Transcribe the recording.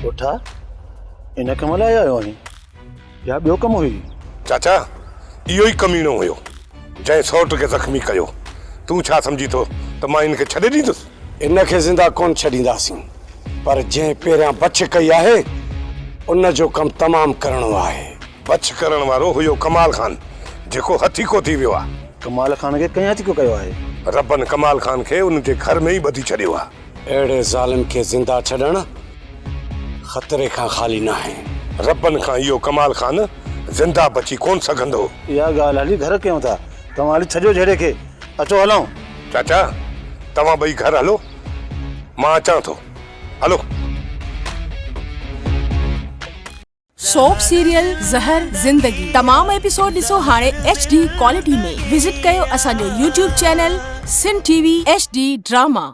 ڳوٺا، ان ڪم لاء آيو آهين يا ٻيو ڪم هئي؟ چاچا، اهو ئي ڪميڻو هيو، جنهن سئوٽ کي زخمي ڪيو. تون ڇا سمجهين ٿو ته مان ان کي ڇڏي ڏيندس؟ ان کي زنده ڪونه ڇڏينداسين، پر جنهن پهريان بڇ ڪئي آهي، ان جو ڪم تمام ڪرڻو آهي. بڇ ڪرڻ وارو هيو ڪمال خان، جيڪو هٿيڪو ٿي ويو آهي. ڪمال خان کي ڪنهن هٿيڪو ڪيو آهي؟ ربن ڪمال خان کي ان جي گهر ۾ ئي ٻڌي ڇڏيو آهي. اهڙي ظالم کي زنده ڇڏڻ خطري کان خالي ناهي. ربن کان اهو ڪمال خان زنده بچي ڪونه سگهندو. اها ڳالهه هلي گهر ڪيون ٿا. توهان هلي ڇڏيو جهيڙي کي. اچو هلون. چاچا توهان ٻئي گهر هلو مان اچان ٿو. هلو. سوپ سيريل زهر زندگي تمام ايپيسوڊ ڏسو هاڻي ايڇ ڊي ڪوالٽي ۾ وزٽ ڪيو اسان جو YouTube channel Sindh T V H D drama.